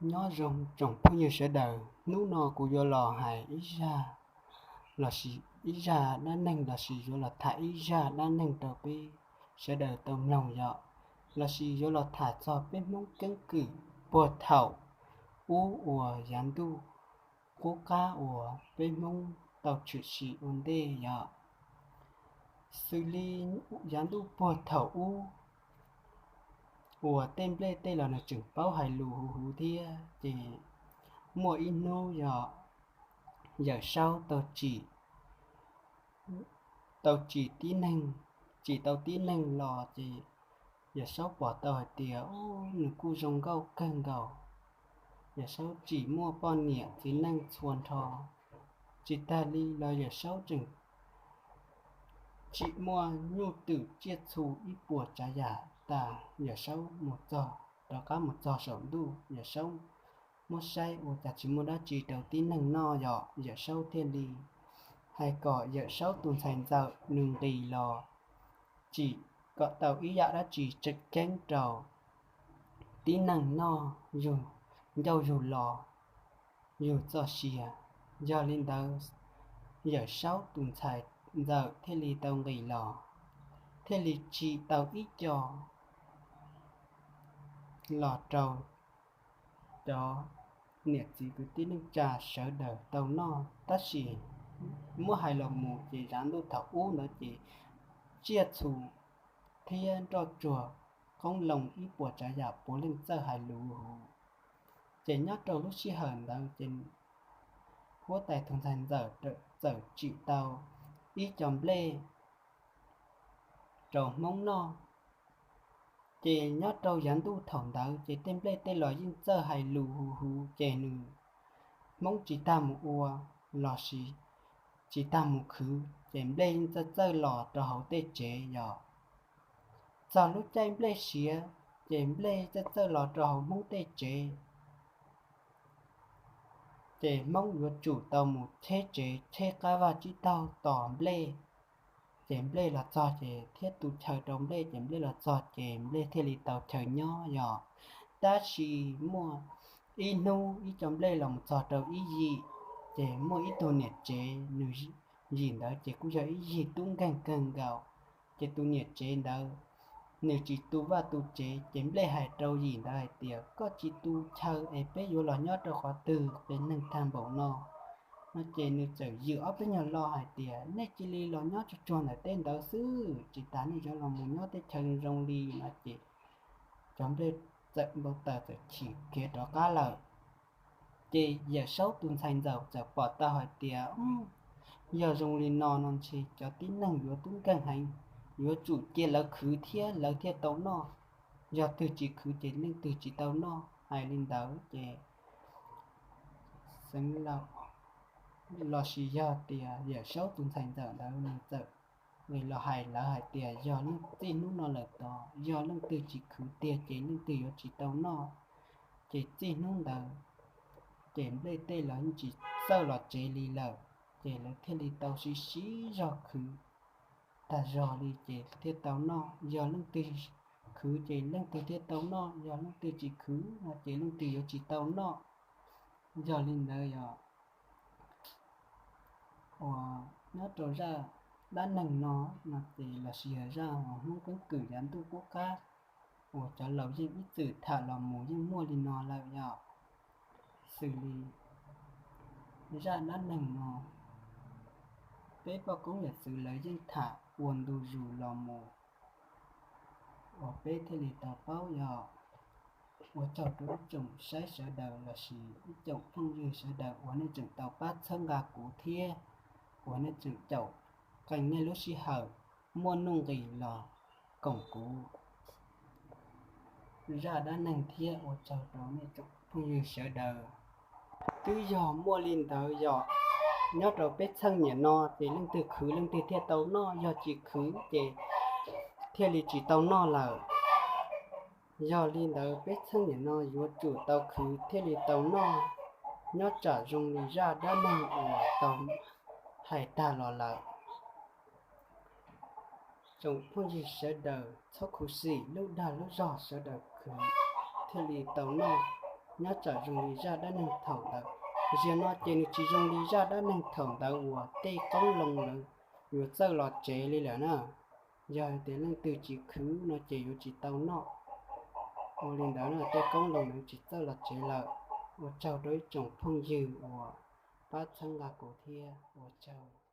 Nyob zoo tsoom phooj ywg sawv daws, hnub no kuv yuav los hais ib zaj, los sis ib zaj dab neeg, los sis yuav los tham ib zaj dab neeg rau peb sawv daws tau mloog yom, los sis yuav los tham txog peb Hmoob keeb kwm puag thaum ub uas yav ntuj qub qab uas peb Hmoob tau tshwm sim ua ntej yom. Xws li yav ntuj puag thaum ub uas tej nplej tej los nws tseem paub hais lus huv huv thiab, ces muaj ib hnub yog Yawm Saub tau tsim, tau tsim tib neeg, tsim tau tib neeg los ces Yawm Saub pom tau hais tias, u, nws kuj zoo nkauj kawg nkaus. Yawm Saub tsim muaj poj niam txiv neej txhua nrho. Tsis tag li los Yawm Saub tseem tsim muaj nyuj twm tsiaj txhu ib puas tsav yam tas. Yawm Saub mus txog, rov qab mus txog saum ntuj, Yawm Saub muab saib ua cas tsis muaj dab tsi rau tib neeg noj yom, Yawm Saub thiaj li hais kom Yawm Saub tus ntxhais ntxawm nws nqis los tsim kom tau ib yam dab tsi tseem ceeb rau tib neeg noj yug ncauj yug lo, yug txoj sia. Yog li ntawd, Yawm Saub tus ntxhais ntxawm thiaj li tau nqis los, thiaj li tsim tau ib co los rau cov niam txiv kwv tij neej tsa sawv daws tau noj. Tab sis muab hais los mus ces yav ntuj thaum ub ntawd ces tsiaj txhu thiab nroj tsuag qoob loo ib puas tsav yam puav leej txawj hais lus huv. Ces nyob rau lub sij hawm ntawd ces huab tais tus ntxhais ntxawm txawm tsim tau ib co nplej rau Hmoob noj. Ces nyob rau yav ntuj thaum ntawd ces tej nplej tej los yeej txawj hais lus huv huv, ces nws, Hmoob tsis tag mus ua los sis tsis tag mus khwv ces nplej yeej txawj txawj los rau hauv tej tsev yom. Txog lub caij nplej siav ces nplej txawj txawj los rau hauv Hmoob tej tsev. Ces Hmoob yuav tsum tau mus cheb tsev cheb qab vaj tsib taug tos nplej. Ces nplej los txog ces thiab tu chaw rau nplej, ces nplej los txog ces nplej thiaj li tau chaw nyob yom. Tab sis muaj ib hnub ib co nplej los mus txog rau ib yim, ces muaj ib tug niam tsev, nws yim ntawd ces kuj yog ib yim tub nkeeg kawg nkaus. Ces tus niam tsev ntawd nws tsis tu vaj tu tsev, ces nplej hais rau yim ntawd hais tias, Koj tsis tu chaw es peb yuav los nyob rau qhov twg, qias neeg tag npaum no. No ces nws txawm ywm ob peb nyuag lo hais tias, Nej cia li los nyob tsuag tsuag ntawm teb ntawd xwb, tsis tas nej yuav los mus nyob teb chaws zoo li no. Ces cov nplej txawm npau taws txawm chim khiav rov qab lawm. Ces Yawm Saub tus ntxhais ntxawm txawm pom tau hais tias, Yog zoo li no no ntshe cov tib neeg yuav tub nkeeg heev, yuav tsum cia lawv khwv thiab lawv thiaj tau noj. Yog twg tsis khwv ces leej twg tsis tau noj. Hais li ntawd ces xeev laus los sis yog tias Yawm Saub tus ntxhais ntxawm ntawd nws txawm los hais lawv hais tias, Yog leej, txij hnub no lawm tod yog leej twg tsis khwv tiag ces leej twg yuav tsis tau noj. Ces txij hnub ntawd ces nplej tej los yeej tsis txawj los tsev li lawm, ces lawv thiaj li tau sib sib zog khwv tag zog li ces thiaj tau noj. Yog leej twg khwv ces leej twg thiaj tau noj, yog leej twg tsis khwv no ces leej twg yuav tsis tau noj. Yog li ntawd yog uas nyob rau zaj dab neeg no, no ces los sis yog zaj uas Hmoob keeb kwm yav ntuj qub qab uas cov laus yeej ib txwm tham los mus yeej muaj li no lawm yog. Xws li zaj dab neeg no, peb poj koob yawm txwv lawv yeej tham ua ntu zus los mus uas peb thiaj li tau paub yog. Ua tsaug rau ib tsoom saib sawv daws los sis ib tsoom phooj ywg sawv daws uas nej tseem tau pab txhawb nqa kuv thiab uas nej tseem caum qee nej lub sij hawm muaj nuj nqis los koom kuv zaj dab neeg thiab ua tsaug rau nej tsoom phooj ywg sawv daws. Twb yog muaj li ntawd yog nyob rau peb txheej niam no ces leej twg khwv leej twg thiaj tau noj, yog tsis khwv ces thiaj li tsis tau noj lawm. Yog li ntawd peb txheej niam no yuav tsum tau khwv thiaj li tau noj, nyob tsam zoo li zaj dab neeg uas tau hais tag los lawm. Tsoom phooj ywg sawv daws txhob khuv xim, lub dag lub zog sawv daws khwv thiaj li tau noj. nyob tsam zoo li zaj dab neeg thaum ntawd. Zaum no ces nws tsis zoo li zaj dab neeg thaum ntawd uas tej qoob loo ntawd yuav txawj los tsev li lawm na. Yog tias leej twg tsis khwv no ces yuav tsis tau noj. Ua li ntawd na tej qoob loo ntawd tsis txawj los tsev lawm. Ua tsaug rau ib tsoom phooj ywg uas pab txhawb nqa kuv thiab, ua tsaug.